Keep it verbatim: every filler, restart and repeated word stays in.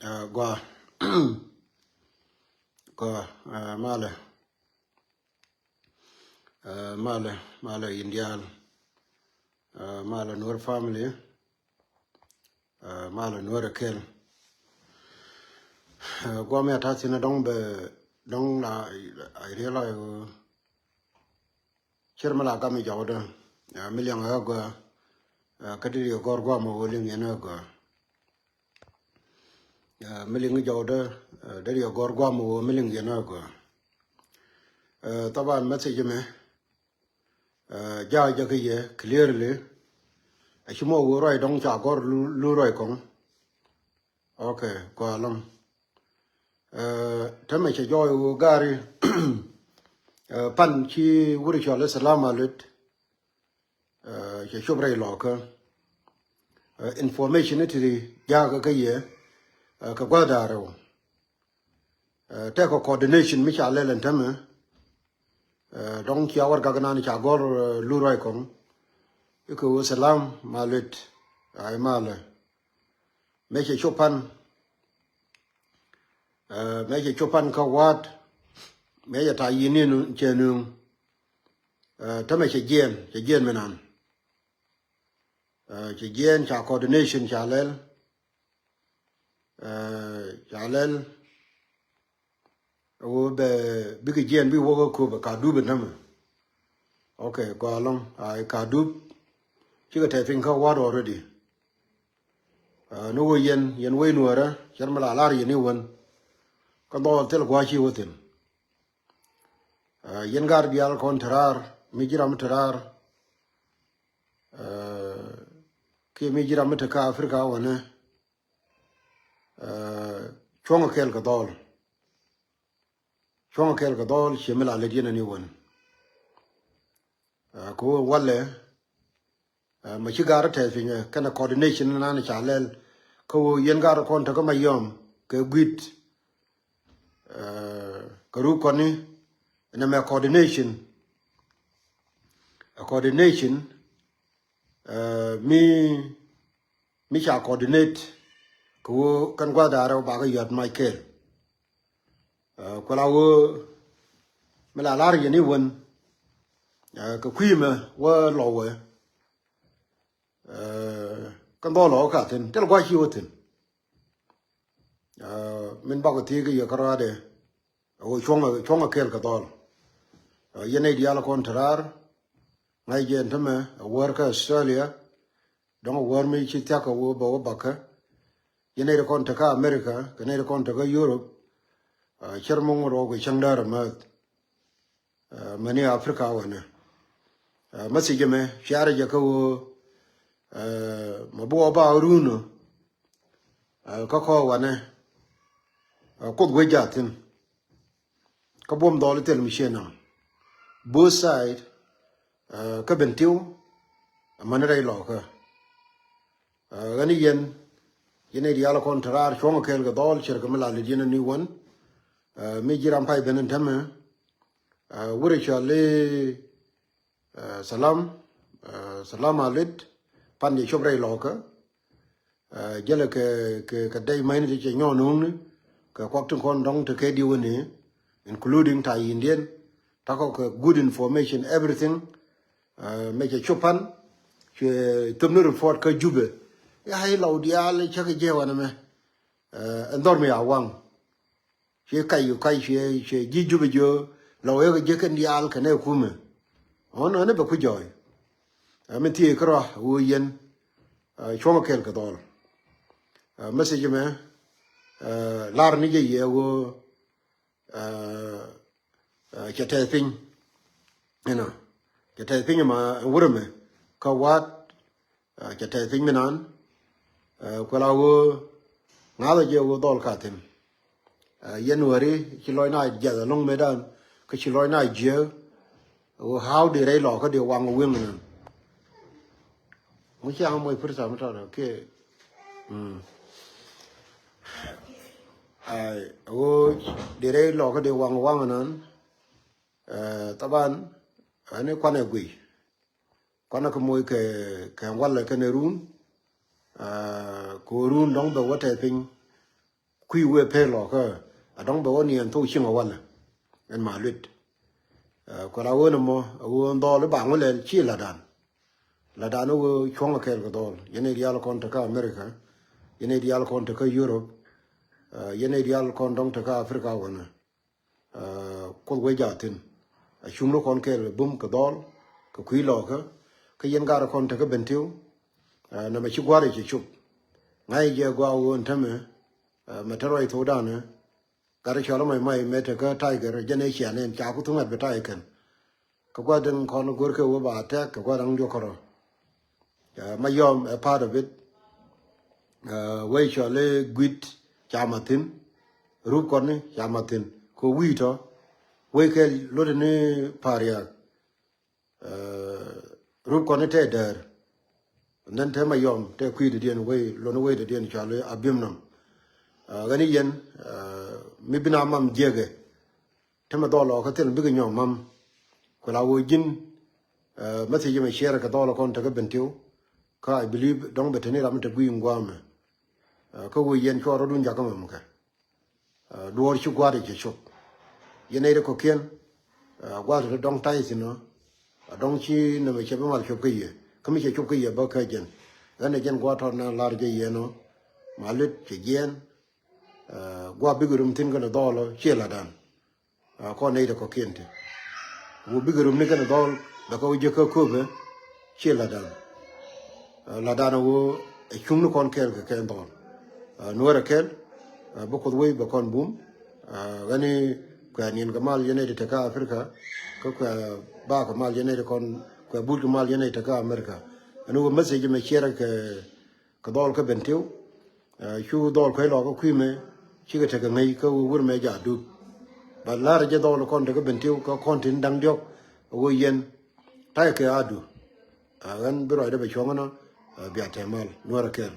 Ɛ, gua. Gua, ɛ, malɛ. Ɛ, malɛ, malɛ yindial. Ɛ, malɛ Nuer family. Ɛ, malɛ Nuer ɛ kel. Ɛ, gua mi a ta̱thi̱n ɛ dɔ̱ŋ bɛ, dɔ̱ŋ la, I realize, ɛ, Cir mi la gam i̱ jɔwdä, ɛ, mi liɛŋ ɛ gɔaa, ɛ, kä deri ɛ gɔr guam ɛ ɣöö liŋ yɛn ɛ gɔaa. Ɛ, mi liŋ i̱ jɔwdä, ɛ, deri ɛ gɔr guam ɛ ɣöö mi liŋ yɛn ɛ gɔaa. Ɛ, thaban message mɛ, ɛ, jaak jɛ kä yɛ clearly. Ɛ ci mɔ ɣöö ruac dɔ̱ŋ ca gɔr lu, lu ruac kɔŋ. Ok, kua lɔŋ. Ɛ, tämɛ cɛ jɔɔy ɣöö gari, ɛ, pan ci wuri cɔl i̱ Salam Aluet, ɛ, cɛ cop rɛy lɔkä. Ɛ, information i̱ ti jakä kä yɛ, ɛ, kɛ gua̱th da̱rɛw. Ɛ, tɛkɛ coordination mi ca lɛl ɛn tämɛ. Ɛ, dɔ̱ŋ cia wär gak nan ca gɔr, ɛ, lu ruac kɔŋ. I̱ kɛ ɣöö Salam Aluet, ay malɛ. Mëë cɛ cop pan, ɛ, mëë cɛ cop pan kä wa̱a̱t, mëë cɛ ta̱ yi̱n ni nu, cɛ nuŋ. Ɛ, tämɛ cɛ jiɛɛn, cɛ jiɛɛn mi nan. Ɛ, cɛ jiɛɛn ca coordination ca lɛl. Ɛ, ca lɛl. Ɛ ɣöö bɛ bikɛ jiɛɛn bi wäkä köpɛ ka dup in tämɛ. Ok, gɔaa lɔ̱ŋ, ay ka dup. Cikɛ tɛth piny kä wa̱a̱t already. Ɛ, ni ɣöö yɛn, yɛn wec Nuäärä, cär mi la lar yɛn i̱ wän. Kä dhɔɔl thil gua̱a̱c ci wä thi̱n. Ɛ, yɛn gaat diaal kɔn te raar, mi ji̱ ram mi te raar. Ɛ, kiɛ mi ji̱ ram mi te kä Africa wanɛ. Ɛ, cuɔ̱ŋ kɛɛl kɛ dhɔɔl. Cuɔ̱ŋ kɛɛl kɛ dhɔɔl, ciɛ mi la lät yɛn ani wän. Ɛ, kɛ ɣöö walɛ, ɛ, mɛ ci gaat tɛth piny, ɛ, kɛnɛ coordination nan ca lɛl. Kä ɣöö yɛn gaat kɔn te kä Mayɔm kɛ gui̱t. Ɛ, kɛ ruk kɔni, nɛ mɛ coordination. Ɛ, coordination, ɛ, mi, mi ca coordinate kɛ ɣöö kɛn gua̱th da̱rɛ wä bakɛ yɔ̱t mac kɛɛl. Ɛ, kuɛ la ɣöö mi la lar yɛn i̱ wän, ɛ, kɛ kui̱ mɛ wä lɔwɛ. Ɛ, kɛn dhɔl lɔwä ka thi̱n, thil gua̱c ci wä thi̱n. Ɛ, min bakɔ thiec kä yɛ kä rɔaadɛ. Ɛ ɣöö cuɔ̱ŋ, cuɔ̱ŋ a kɛɛl kɛ dhɔl. Ɛ, yɛn nɛy diaal kɔn te raar. Ŋa̱c jɛ ɛn tämɛ, ɛ wäär kä Australia. Dɔ̱ŋ ɛ wäär mi ci thia̱k ɛ ɣöö bɛ wä bakä. Yɛn nɛy ti kɔn te kä America, kɛ nɛy ti kɔn te kä Europe. Ɛ, cär muŋ rɔɔk kɛ cäŋ däär ɛ määth. Ɛ, mäni Africa wanɛ. Ɛ, message mɛ, ciarɛ jɛ kä ɣöö, ɛ, mɛ bi wä ba run ɔ. Ɛ, kä kɔɔk wanɛ. Ɛ, Kuoth wec jathin. Kä buɔ̱m dhɔl i̱ thil mi cië naŋ. Both side, ɛ, kä Bentiu, amäni rɛy lɔkä. Ɛ, ɣän i̱ yɛn, yɛn i̱ diaal kɔn te raar cuɔ̱ŋ kɛɛl kɛ dhɔl, cir kɛ mi la lät yɛn ani wän. Ɛ, mi ji̱ ram pay ben in tämɛ. Ɛ, wurɛ cɔal i̱, ɛ, Salam, ɛ, Salam Aluet, pan jɛ cop rɛy lɔkä. Ɛ, jälɛ kɛ, kɛ, kɛ dɛy mäcni ti cɛ nyɔɔn nuŋni, kɛ kuak tin kɔn dɔ̱ŋ te kɛ diwäni, including ta̱ yindiɛn, ta̱kɔ kɛ good information, everything. Ɛ, mëë cɛ cop pan, cuɛ thöpni report kä Jubɛ. Ya i̱ lɔw diaal cäkɛ jɛ wanɛ mɛ. Ɛ, ɛn dhɔr mi a waŋ. Cuɛ kac kɛ kac cuɛ, cuɛ ji̱ Jubɛ jiö lɔw ɛ kɛ jiäk kɛn diaal kɛnɛ kumɛ. Ɣän, ɣän bɛ ku jɔɔy. Ɛ, min thiee kärɔa ɣöö yɛn, ɛ, cuɔ̱ŋ kɛɛl kɛ dhɔl. Ɛ, message mɛ, ɛ, lar ni jɛ yɛ ɣöö, ɛ, ɛ, cɛ tɛth piny. Inɔ, cɛ tɛth piny ma ɛn wurɛ mɛ kä wa̱a̱t. Ɛ, cɛ tɛth piny mi nan. Ɛ, kuɛ la ɣöö ŋa̱thä jɛ ɣöö dhɔl ka thi̱n. Ɛ, yɛn wäri ci lɔc na jiɛth ɛlɔ̱ŋ metdan kä ci lɔc na jiääk. Ɣöö how di rɛy lɔkä di waŋ wi̱ŋ nan. Ŋu ciaŋ moc pir tha̱a̱ŋ mi tɔt kiɛ. Mm. Ɛ, ɣöö di rɛy lɔkä di waŋ waŋ nan. Ɛ, thaban, ɛn i̱ kuanɛ guiy. Kuanɛ kɛ moc kɛ, kɛ walɛ kɛnɛ run. Ɛ, kɛ ɣöö run dɔ̱ŋ bɛ wä tɛth piny. kui̱ wëë pek lɔkä. A dɔ̱ŋ bɛ wä niɛn thok cieŋ a walɛ. Ɛn ma luet. Kuɛ la ɣöö nɔmɔ a ɣöö dhɔl i̱ ba ŋu lɛl ci la̱tdan. La̱tdan i̱ ɣöö cuɔ̱ŋ a kɛɛl kɛ dhɔl, yɛn i̱ diaal kɔn tekä America, yɛn i̱ diaal kɔn tekä Europe, yɛn i̱ diaal kɔn dɔ̱ŋ tekä Africa wanɛ. Kuoth wee jaathin a cuŋni kɔn kɛɛl kɛ bum kɛ dhɔl kɛ kui̱ lɔkä. Kä yɛn gat kɔn tekä Bentiu. Nɛmɛ ci gua̱r i̱ cɛ cop ŋa̱c jɛ gua̱a̱k ɣöö ɛn tämɛ. Mɛ te ruac thokdan ɛ gat i̱ cɔl i̱ mac mac mɛ tekä Tiger jɛn i̱ cia nɛn ca ku thuŋ at bɛ ta̱y kɛn. Kɛ gua̱th den kɔn go̱rkɛ wee ba attack kɛ gua̱th da̱ŋ diɔ̱k kärɔ̱. Mayɔm ɛ part of it. Wee cɔl i̱ guit ca mathin. Rup kɔn ni ca mathin kɛ wi̱i̱ tɔ. Wee kɛ luɔt ni Pariak. Rup kɔn ni tɛ däär. And then te Mayɔm te kui̱dädiɛn wee luɔt ni wee dädiɛn cɔl i̱ Abiemnom. Ɣän i̱ yɛn mi bi na mam jiäkɛ. Te mɛ dhɔl ɔ kä thil bikɛ nyɔm mam. Ku la wee ji̱n message mɛ share kɛ dhɔl kɔn tekä Bentiu. Kä I believe dɔ̱ŋ bɛ te ni ram te gui̱i̱ in gua̱a̱mɛ. Kä wee yɛn cuɔ rɔ̱dun jakä mam kɛ. Duɔ̱ɔ̱r ci gua̱a̱r i̱ cɛ cop. Yɛn nɛy ti kɔ̱kiɛn gua̱a̱r ti dɔ̱ŋ ta̱y thi̱n ɔ. A dɔ̱ŋ ci nɛmɛ cɛ bi mal cop kä yɛ kä mi cɛ cop kä yɛ bä kä jɛn. Ɣän ɛ jɛn gua̱a̱r tɔt na lar jɛ yɛn ɔ. Ma lit cɛ jiɛɛn. Gua̱a̱r bikɛ rum thi̱n kɛnɛ dhɔl ɔ ciɛ la̱tdan. Kɔn nɛy ti kɔ̱kiɛn ti wä bikɛ rum ni kɛnɛ dhɔl bɛ kä wä jek kä köpɛ. Ciɛ la̱tdan. La̱tdan a wä ɛ cuŋni kɔn kɛɛl kɛ kɛn dhɔl. Nuäärɛ kɛl bä Kuoth wec bɛ kɔn bum. Ɣän i̱ kuɛ niɛn kɛ mal yɛn nɛy ti tekä Africa. Kä kuɛ bakɛ mal yɛn nɛy ti kɔn kuɛ but kɛ mal yɛn nɛy tekä America. Ɣän i̱ wä message mɛ share kɛ kɛ dhɔl kä Bentiu. Cu dhɔl kuec lɔkä kui̱ mɛ cikɛ tekɛ ŋäc kä wä wur mɛ jaatdu. Ba la̱rä jɛ dhɔl kɔn tekä Bentiu kä kɔn tin da̱ŋ diɔ̱k. A wä yɛn ta̱yɛ kɛ a du. Ɣän bi ruacdä bɛ cuɔ̱ŋ ɛnɔ. Bia tɛmal nuäärä kɛl.